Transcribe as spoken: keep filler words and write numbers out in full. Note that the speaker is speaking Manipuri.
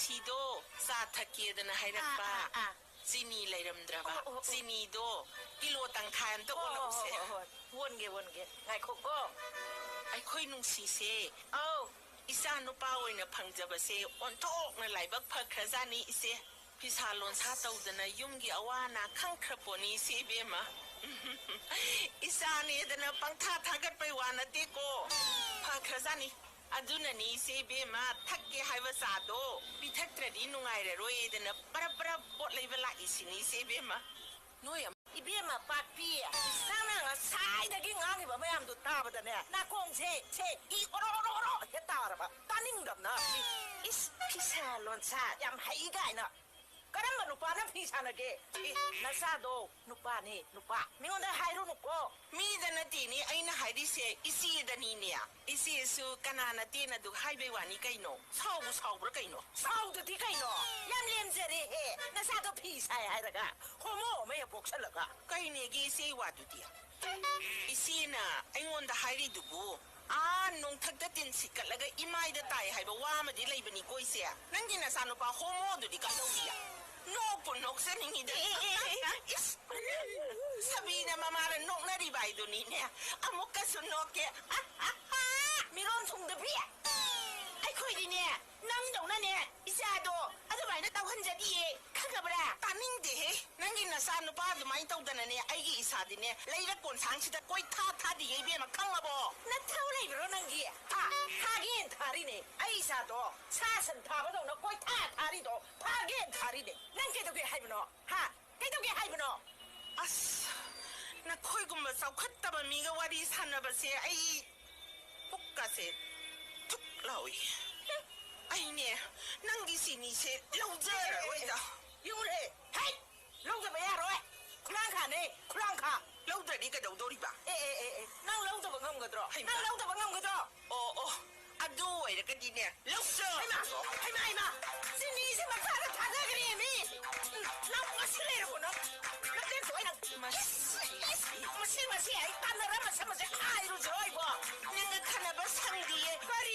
ꯁꯤꯗꯣ ꯆꯥ ꯊꯛꯀꯦꯗꯅ ꯍꯥꯏꯔꯛꯄ꯫ ꯑꯥ, ꯑꯥ, ꯑꯥ꯫ ꯆꯤꯅꯤ ꯂꯩꯔꯝꯗ꯭ꯔꯕ꯫ ꯑꯣ, ꯑꯣ, ꯑꯣ꯫ ꯆꯤꯅꯤꯗꯣ ꯀꯤꯂꯣ ꯇꯪꯈꯥꯏ ꯑꯝꯇ ꯑꯣ, ꯑꯣ, ꯑꯣꯜꯂꯛꯎꯁꯦ꯫ ꯑꯣ, ꯑꯣ, ꯑꯣ꯫ ꯑꯣꯟꯒꯦ, ꯑꯣꯟꯒꯦ꯫ ꯉꯥꯏꯈꯣꯀꯣ꯫ ꯑꯩꯈꯣꯏ ꯅꯨꯡꯁꯤꯁꯦ꯫ ꯑꯧ꯫ ꯏꯆꯥ ꯅꯨꯄꯥ ꯑꯣꯏꯅ ꯐꯪꯖꯕꯁꯦ ꯑꯣꯟꯊꯣꯛꯅ ꯂꯥꯏꯕꯛ ꯐꯈ꯭ꯔꯖꯥꯠꯅꯤ, ꯏꯆꯦ꯫ ꯐꯤꯁꯥ ꯂꯣꯟꯁꯥ ꯇꯧꯗꯅ ꯌꯨꯝꯒꯤ ꯑꯋꯥ ꯑꯅꯥ ꯈꯪꯈ꯭ꯔ ꯄꯣꯠꯅꯤ, ꯏꯆꯦ ꯏꯕꯦꯝꯃ꯫ ꯏꯆꯥꯅꯦꯗꯅ ꯄꯪꯊꯥ ꯊꯥꯒꯠꯄꯩ ꯋꯥ ꯅꯠꯇꯦꯀꯣ꯫ ꯐꯈ꯭ꯔꯖꯥꯠꯅꯤ꯫ ꯑꯗꯨꯅꯅꯤ, ꯏꯆꯦ ꯏꯕꯦꯝꯃ, ꯊꯛꯀꯦ ꯍꯥꯏꯕ ꯆꯥꯗꯣ ꯄꯤꯊꯛꯇ꯭ꯔꯗꯤ ꯅꯨꯡꯉꯥꯏꯔꯔꯣꯏꯗꯅ ꯕꯔꯞ ꯕꯔꯞ ꯄꯣꯠ ꯂꯩꯕ ꯂꯥꯛꯏꯁꯤꯅꯤ, ꯏꯆꯦ ꯏꯕꯦꯝꯃ꯫ ꯅꯣꯏ ꯑꯃ ꯏꯕꯦꯝꯃ ꯄꯥꯛꯄꯤ, ꯅꯪꯅ ꯉꯁꯥꯏꯗꯒꯤ ꯉꯥꯡꯉꯤꯕ ꯃꯌꯥꯝꯗꯨ ꯇꯥꯕꯗꯅꯦ, ꯅꯥꯀꯣꯡꯁꯦ, ꯁꯦ, ꯏ ꯑꯣꯔꯣ ꯑꯣꯔꯣ ꯑꯣꯔꯣ ꯍꯦꯛ ꯇꯥꯔꯕ꯫ ꯇꯥꯅꯤꯡꯗꯕꯅ꯫ ꯏꯁ, ꯐꯤꯁꯥ ꯂꯣꯟꯁꯥ ꯌꯥꯝ ꯍꯩ ꯀꯥꯏꯅ꯫ ꯀꯔꯝꯕ ꯅꯨꯄꯥꯅ ꯐꯤ ꯁꯥꯟꯅꯒꯦ? ꯏ, ꯅꯆꯥꯗꯣ ꯅꯨꯄꯥꯅꯦ, ꯅꯨꯄꯥ꯫ ꯃꯤꯉꯣꯟꯗ ꯍꯥꯏꯔꯨꯅꯨꯀꯣ꯫ ꯃꯤꯗ ꯅꯠꯇꯦꯅꯦ ꯑꯩꯅ ꯍꯥꯏꯔꯤꯁꯦ, ꯏꯆꯦꯗꯅꯤꯅꯦ꯫ ꯏꯆꯦꯁꯨ ꯀꯅꯥ ꯅꯠꯇꯦꯅ ꯑꯗꯨꯛ ꯍꯥꯏꯕꯩ ꯋꯥꯅꯤ ꯀꯩꯅꯣ? ꯁꯥꯎꯕꯨ ꯁꯥꯎꯕ꯭ꯔꯥ ꯀꯩꯅꯣ? ꯁꯥꯎꯗꯗꯤ ꯀꯩꯅꯣ? ꯌꯥꯝ ꯂꯦꯝꯖꯔꯦꯍꯦ, ꯅꯆꯥꯗꯣ ꯐꯤ ꯁꯥꯏ ꯍꯥꯏꯔꯒ꯫ ꯍꯣꯃꯣ ꯑꯃ ꯍꯦꯛ ꯄꯣꯛꯁꯜꯂꯒ꯫ ꯀꯩꯅꯦꯒꯦ ꯏꯆꯦ ꯋꯥꯗꯨꯗꯤ? ꯏꯆꯦꯅ ꯑꯩꯉꯣꯟꯗ ꯍꯥꯏꯔꯤꯗꯨꯕꯨ, ꯑꯥ ꯅꯣꯡꯊꯛꯇ ꯇꯤꯟ ꯁꯤꯠꯀꯠꯂꯒ ꯏꯃꯥꯏꯗ ꯇꯥꯏ ꯍꯥꯏꯕ ꯋꯥ ꯑꯃꯗꯤ ꯂꯩꯕꯅꯤꯀꯣ ꯏꯆꯦ? ꯅꯪꯒꯤ ꯅꯆꯥꯅꯨꯄꯥ ꯍꯣꯃꯣꯗꯨꯗꯤ ꯀꯝꯗꯧꯔꯤ? ꯅꯣꯛꯄꯨ ꯅꯣꯛꯆꯅꯤꯡꯉꯤꯗ꯫ ꯑꯦ, ꯑꯦ, ꯑꯦ, ꯑꯦ, ꯏꯁ! ꯁꯥꯕꯤꯅ ꯃꯃꯥꯅ ꯅꯣꯛꯅꯔꯤꯕ ꯍꯥꯏꯗꯨꯅꯤꯅꯦ꯫ ꯑꯃꯨꯛꯀꯁꯨ ꯅꯣꯛꯀꯦ꯫ ꯃꯤꯔꯣꯟ ꯊꯨꯡꯗꯕꯤ! ꯑꯩꯈꯣꯏꯗꯤꯅꯦ, ꯅꯪꯗꯧꯅꯅꯦ, ꯏꯆꯥꯗꯣ ꯑꯗꯨꯃꯥꯏꯅ ꯇꯧꯍꯟꯖꯗꯤꯌꯦ, ꯈꯪꯉꯕ꯭ꯔꯥ? ꯇꯥꯅꯤꯡꯗꯦꯍꯦ! ꯅꯪꯒꯤ ꯅꯆꯥ ꯅꯨꯄꯥ ꯑꯗꯨꯃꯥꯏꯅ ꯇꯧꯗꯅꯅꯦ, ꯑꯩꯒꯤ ꯏꯆꯥꯗꯤꯅꯦ, ꯂꯩꯔꯛ ꯀꯣꯟꯁꯥꯡꯁꯤꯗ ꯀꯣꯏꯊꯥ ꯊꯥꯗꯤꯌꯦ, ꯏꯕꯦꯝꯃ, ꯈꯪꯉꯕꯣ? ꯅꯊꯧ ꯂꯩꯕ꯭ꯔꯣ ꯅꯪꯒꯤ? ꯍꯥ? ꯊꯥꯒꯦꯅ ꯊꯥꯔꯤꯅꯦ꯫ ꯑꯩ ꯏꯆꯥꯗꯣ ꯁꯥ ꯁꯟ ꯊꯥꯕꯗꯧꯅ ꯀꯣꯏꯊꯥ ꯊꯥꯔꯤꯗꯣ ꯐꯥꯒꯦꯅ ꯊꯥꯔꯤꯅꯦ꯫ ꯅꯪ ꯀꯩꯗꯧꯒꯦ ꯍꯥꯏꯕꯅꯣ? ꯍꯥ? ꯀꯩꯗꯧꯒꯦ ꯍꯥꯏꯕꯅꯣ? ꯑꯁ, ꯅꯈꯣꯏꯒꯨꯝꯕ ꯆꯥꯎꯈꯠꯇꯕ ꯃꯤꯒ ꯋꯥꯔꯤ ꯁꯥꯟꯅꯕꯁꯦ ꯑꯩ ꯄꯨꯛꯀꯁꯦ ꯊꯨꯛ ꯂꯥꯎꯏ꯫ ꯑꯩꯅꯦ, ꯅꯪꯒꯤ ꯆꯤꯅꯤꯁꯦ ꯂꯧꯖꯔꯔꯣꯏꯗ꯫ ꯌꯦꯡꯉꯨꯅꯦ, ꯍꯩ! ꯂꯧꯗꯕ ꯌꯥꯔꯣꯏ! ꯈꯨꯂꯥꯡꯈꯥꯅꯦ, ꯈꯨꯂꯥꯡꯈꯥ! ꯂꯧꯗ꯭ꯔꯗꯤ ꯀꯩꯗꯧꯗꯧꯔꯤꯕ? ꯑꯦ, ꯑꯦ, ꯑꯦ, ꯑꯦ, ꯅꯪ ꯂꯧꯗꯕ ꯉꯝꯒꯗ꯭ꯔꯣ? ꯍꯩꯃꯥ! ꯅꯪ ꯂꯧꯗꯕ ꯉꯝꯒꯗ꯭ꯔꯣ? ꯑꯣ, ꯑꯣ, ꯑꯗꯨ ꯑꯣꯏꯔꯒꯗꯤꯅꯦ, ꯂꯧꯖꯔꯣ! ꯍꯩꯃꯥ! ꯍꯩꯃꯥ, ꯍꯩꯃꯥ! ꯆꯤꯅꯤꯁꯦ ꯃꯈꯥꯗ